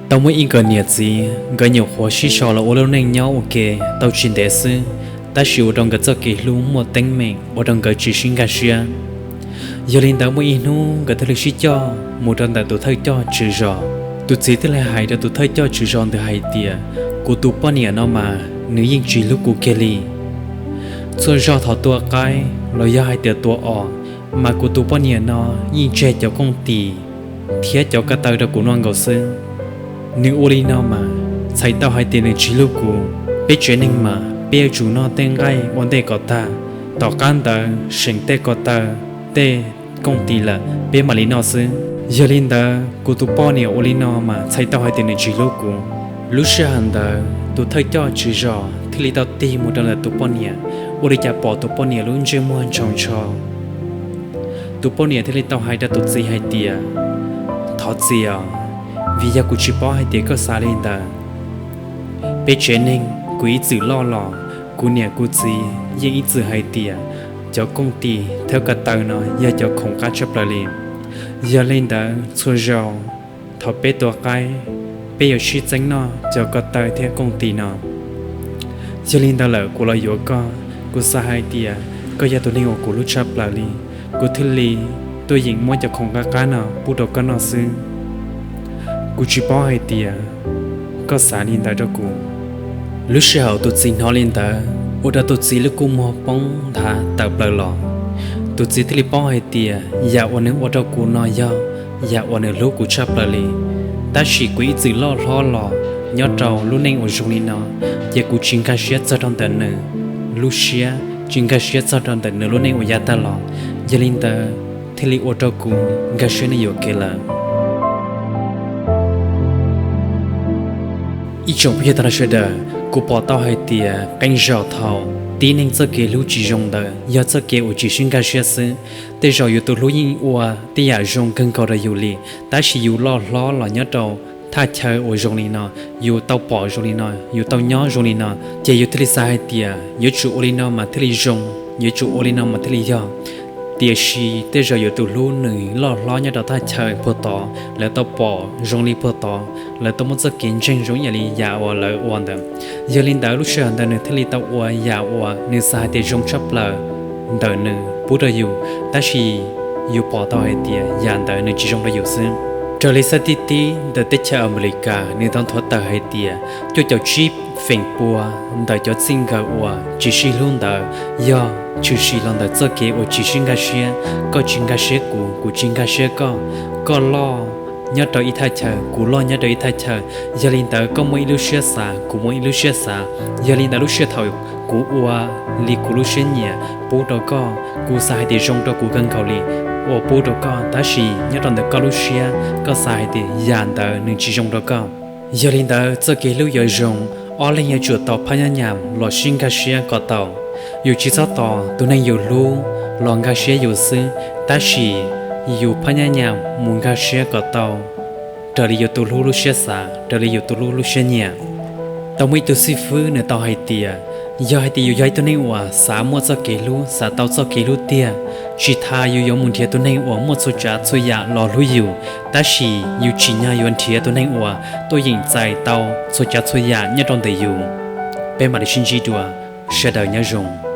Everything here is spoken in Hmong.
Tau muaj ib nkawm niam txiv, nkawd nyuam qhuav sib sau los ua lub neej nyob ua ke tau tsis ntev xwb, tab sis ua rau nkawd txoj kev hlub muaj teeb meem ua rau nkawd tsis sib nkag siab. Yog li ntawd muaj ib hnub nkawd thiaj li sib coj mus rau ntawm tus thawj coj tswv zos. Tus txiv thiaj li hais rau tus thawj coj tswv zos ntawd hais tias, kuv tus poj niam no mas nws yeej tsis hlub kuv kiag li. Txhua zaug thaum tua qaib los yog hais tias tua os, mas kuv tus poj niam no yeej tseg cov kooj tis thiab cov ko taw rau kuv noj nkaus xwb. Nws ua li no mas txhais tau hais tias nws tsis hlub kuv. Peb tsev neeg mas peb yuav tsum noj tej nqaij ua ntej kom tag, tom qab ntawd seem tej ko taw, tej kooj tis lawm peb mam li noj xwb. Yog li ntawd kuv tus poj niam ua li no mas txhais tau hais tias nws tsis hlub kuv. Lub sij hawm ntawd tus thawj coj tswv zos thiaj li tau tig mus rau ntawm tus poj niam, ua li cas pom tus poj niam lub ntsej muag ntshaus ntsho. Tus poj niam thiaj li tau hais rau tus txiv hais tias, thov txim os, vim yog kuv tsis paub hais tias koj xav li ntawd. Peb tsev neeg kuv ib txwm loj los, kuv niam kuv txiv yeej ib txwm hais tias cov kooj tis thiab ko taw no yog cov khoom qab tshaj plaws li. Yog li ntawd txhua zaus thaum peb tua qaib, peb yuav sib txeeb noj cov ko taw thiab kooj tis no. Yog li ntawd lawm kuv los yuav koj, kuv xav hais tias koj yog tus neeg uas kuv hlub tshaj plaws li, kuv thiaj li tuaj yeem muab cov khoom qab qab no pub rau koj noj xwb. Kuv tsis paub hais tias koj xav li ntawd rau kuv. Lub sij hawm tus txiv hnov li ntawd ua rau tus txiv lub kua muag poob nthav tawm plaws los. Tus txiv thiaj li paub hais tias yam uas nws ua rau kuv no yog yam uas nws hlub kuv tshaj plaws li. Tab sis kuv ib txwm loj hlob los nyob rau lub neej uas zoo li no, ces kuv tsis nkag siab txog rau ntawm nws lub siab, tsis nkag siab txog rau ntawm nws lub neej uas yav tag los. Yog li ntawd thiaj li ua rau kuv nkag siab nws yuam kev lawm. Ib tsoom phooj ywg tag nrho sawv daws, kuv pom tau hais tias qee zaum thaum tib neeg txoj kev hlub tsis zoo ntawd yog txoj kev uas tsis sib nkag siab xwb. Tej zaum yus tus hlub yeej ua tej yam zoo kawg nkaus rau yus li, tab sis yus loj hlob los nyob rau thaj chaw uas zoo li no, yus tau pom zoo li no, yus tau nyob zoo li no, ces yus thiaj li xav hais tias yuav tsum ua li no mas thiaj li zoo, yuav tsum ua li no mas thiaj li yog. Tiam sis tej zaum yus tus hlub nws loj hlob nyob rau thaj chaw puag tod, lawv tau pom zoo li puag tod, lawv tau muaj txoj kev ntseeg zoo ib yam li yam uas lawv ua ntawd. Yog li ntawd lub sij hawm ntawd nws thiaj li tau ua yam uas nws xav hais tias zoo tshaj plaws ntawm nws pub rau yus, tab sis yus pom tau hais tias yam ntawd nws tsis zoo rau yus xwb. Raws li xab tib tib ntawm teb chaws Amelikas nws tau nthuav tawm hais tias cuaj caum tsib feem pua ntawm cov txij nkawm uas tsis sib hlub ntawd yog tshwm sim los ntawm txoj kev uas tsis sib nkag siab. Koj tsis nkag siab kuv, kuv tsis nkag siab koj. Koj loj nyob rau ib thaj chaw, kuv loj nyob rau ib thaj chaw, yog li ntawd koj muaj ib lub siab xav, kuv muaj ib lub siab xav. Yog li ntawd lub sij hawm thaum kuv ua li kuv lub siab nyiam pub rau koj, kuv xav hais tias zoo rau kuv kawg nkaus li, ua pub rau koj, tab sis nyob rau ntawm koj lub siab koj xav hais tias yam ntawd nws tsis zoo rau koj. Yog li ntawd txoj kev hlub yuav zoo, ob leeg yuav tsum tau phab nyab nyam los sib nkag siab kom tau. Yus tsis txhob tos tus neeg yus hlub los nkag siab yus xwb, tab sis yus phab nyab nyam mus nkag siab kom tau raws li yus tus hlub lub siab xav, raws li yus tus hlub lub siab nyiam. Tau muaj ib tug xib fwb nws tau hais tias, yog hais tias yus yog ib tug neeg uas xav muaj txoj kev hlub, xav tau txoj kev hlub tiag, tsis tas yus yuav mus nrhiav tus neeg uas muaj txhua tsav txhua yam los hlub yus, tab sis yus tsim nyog yuav nrhiav tus neeg uas tuaj yeem txais tau txhua tsav txhua yam nyob rau ntawm yus. Peb mam li sib ntsib dua, sawv daws nyob zoo.